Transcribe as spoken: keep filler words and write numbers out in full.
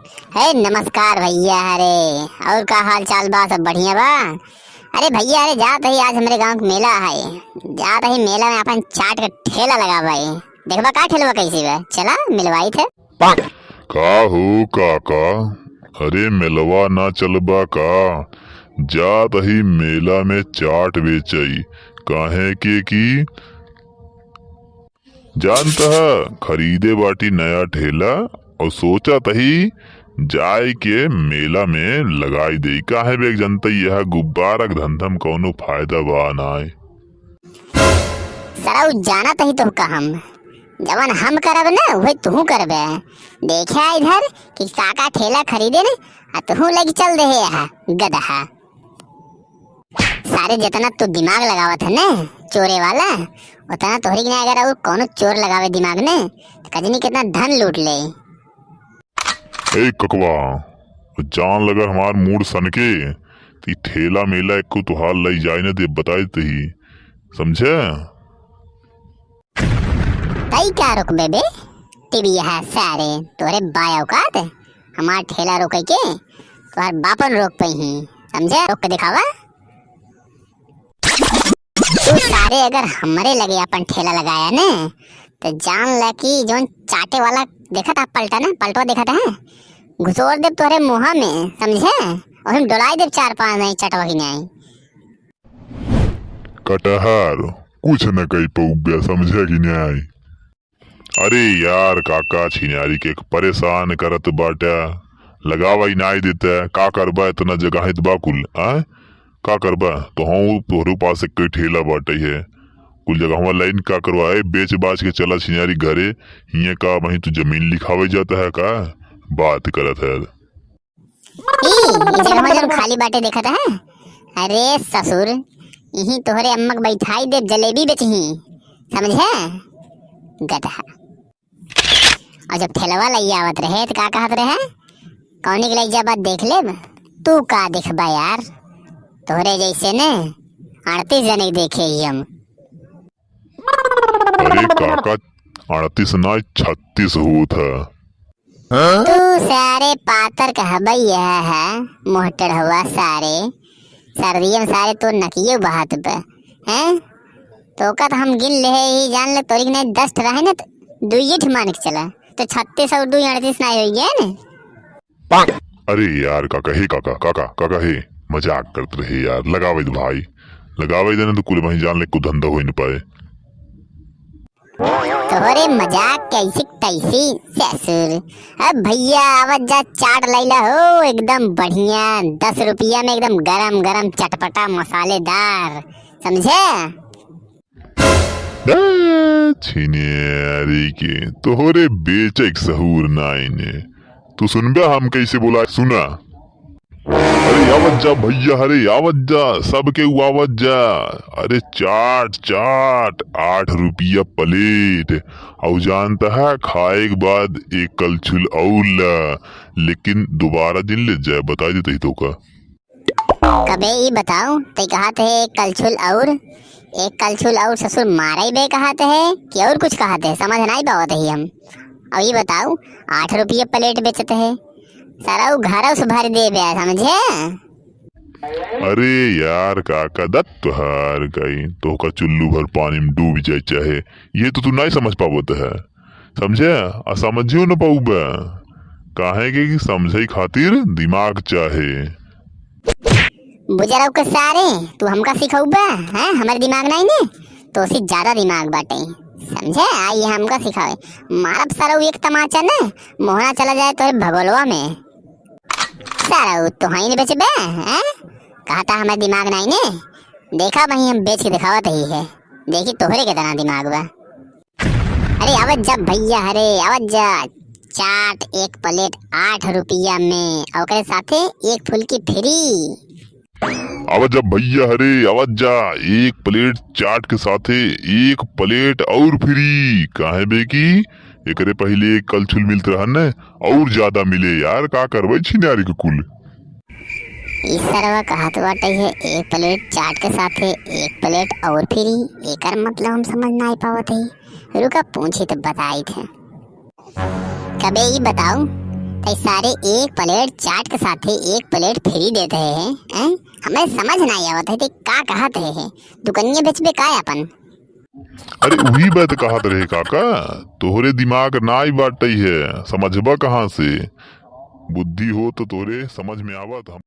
हे नमस्कार भइया, अरे और का हाल चाल बा, सब बढ़िया बा? अरे भइया, अरे जात ही आज हमरे गाँव क मेला है, जात ही मेला में आपन चाट क ठेला लगाबै, देखबा का ठेलवा कैसे बा, चला मिलवाइत है। का हो काका, अरे मेलवा ना चलबा का? जात ही मेला में चाट बेचई, काहे के कि जानत ह, खरीदे बाटी नया ठेला और सोचत ही जाए के मेला में लगाई देई। काहे बे जनतई, यह गुब्बारा के धंधा में कौनो फायदा बा नाय। सरऊ जानत ही तो का हम, जवन हम करब न, उहे तुहू करबे। देखे इधर कि काका ठेला खरीदे न, आ तुहू लग चल दे है गदहा। सारे, जितना तू दिमाग लगावत है ने चोरे वाला, उतना तोहरी के ना अगर और कौनो चोर लगावे दिमाग ने, तो कजनी कितना धन लूट ले। ए ककवा, जान लगा हमार मूड सनके, ती ठेला मेला एको तुहार लई जाए न दे, बताई तही, समझे? तई का रोकबे बे? टीवी है सारे, तोरे बाय औकात हमार ठेला रोके के? तोहर बापन रोक पइही, समझे? रोक के दिखावा। तू सारे अगर हमरे लगे अपन ठेला लगाया ने, तो जान ला कि जौन चाटे वाला देखत है पलटा ना, पलटवा देखत है, घुसोर देब तोहरे मुँहा में, समझे? और हम डोलाई देब चार पाँच नहीं चटवा की नहीं। कटहर, कुछ न कही पउब्या, समझे कि नाई? अरे यार, काका छिनारी के परेशान करत बाटा, लगावा ही नाई देता, का करबा, इतना जगह है त बा कुल, आय? का करबा, तो हम तोहरे पास एक ठेला बाटे है, कुल जगह हमार लाइन का करवा, ए, बेच बाच के चला छिनारी घरे, हियाँ का वहीं तू जमीन लिखावे जाता है का? बात करत है। ई, ई जगह जौन खाली बाटे देखत है? अरे ससुर, इहीं तोहरे अम्मा के बैठाई देब, जलेबी बेचही, समझे? गदहा। और जब ठेलवा लई आवत रहे, त का कहत रहे? कौनी के लई जाबा देख लेब। तू का देखबा यार, तोहरे जैसे ने अड़तीस जने के देखे ही हम। अरे काका, अड़तीस ना, छत्तीस होत है। तू सारे पातर कहबई यह है, मोहटड़वा सारे, सर्दियन सारे तोर नकियो बहत बा, हैं? तोका त हम गिन लेहे ही, जान ले तोरी के नहीं दस ठे रहे न, त दुइये ठे मान के चला, तो छत्तीस और दुई अड़तीस ना होई गया न। अरे यार काका, हे काका, काका, काका, हे, मजाक करत रहे यार, लगावे दे भाई, लगावे दे ना तो कुल वहीं जान ले को धंधा हो ही न पाए। तोहरे मजाक कैसी तैसी ससुर। अब भैया आवत जा चाट लैला हो, एकदम बढ़िया, दस रुपया में एकदम गरम गरम चटपटा मसालेदार, समझे? ए, छिनियारी के, तोहरे बेचे के सहूर नाई ने। तू सुनबे हम कैसे बोला, सुना। अरे आवत जा भैया, अरे आवत जा, सबके आवत जा। अरे चाट, चाट, आठ रुपया प्लेट। और जानता है, खाए के बाद एक कलछुल और ला, लेकिन दोबारा जिन ले जाए, बताई देते ही तो का। कबे ई बताओ, ते कहत है एक कलछुल और, एक कलछुल और ससुर मारे बे कहत है कि और कुछ कहत है, समझ नहीं पावत है हम। और ई बताओ, आठ रुपये प्लेट बेचत है, सरऊ घरौ से भर देबे, समझे? अरे यार, काका दत्त तोहार गई, तोहका चुल्लू भर पानी में डूब जाए चाहे, ये तो तू नहीं समझ पावत है, समझे? आ समझियो न पाउबे, काहे के कि समझे खातिर दिमाग चाहे। बुजरऊ के सारे, तू हमका सिखौबा, हैं? हमर दिमाग नाई ने, तोसे ज्यादा दिमाग बाटे, समझे? आई हमका सिखावे, मारब सरऊ एक तमाचा ने, मोहना चला जाए तोरे भगोलवा में। सरऊ, तू हईन बेचबे, हैं? कहता हमर दिमाग नाई ने, देखा वहीं हम बेच के दिखावत ही है, देखी तोहरे कितना दिमाग बा। अरे आवत जा भैया, अरे आवत जा। चाट एक प्लेट आठ रुपया में, ओकरे साथे एक फुल्की फ्री। आवत जा भैया, अरे आवत जा। एक प्लेट चाट के साथे एक प्लेट और फ्री। काहे बे कि एकरे पहिले एक कलछुल मिलत रहन न, और ज्यादा मिले यार, का करबै छिनारी के कुल। ई सरवा कहत बाटे है, एक प्लेट चाट के साथे एक प्लेट और फ्री, एकर मतलब हम समझ नाई पावत है। रुका, पूछी तो बताई थे। कबे ई बताओ, ते सारे एक प्लेट चाट के साथे एक प्लेट फ्री देत है, हैं? हमें समझ नाहीं आवत है, ते का कहत है, है? दुकनिया बेचबे का अपन? अरे, उही बात कहत रहे काका, तोहरे दिमाग नाहीं बाटइ है, समझबा कहाँ से? बुद्धि हो तो तोहरे समझ में आवत, हम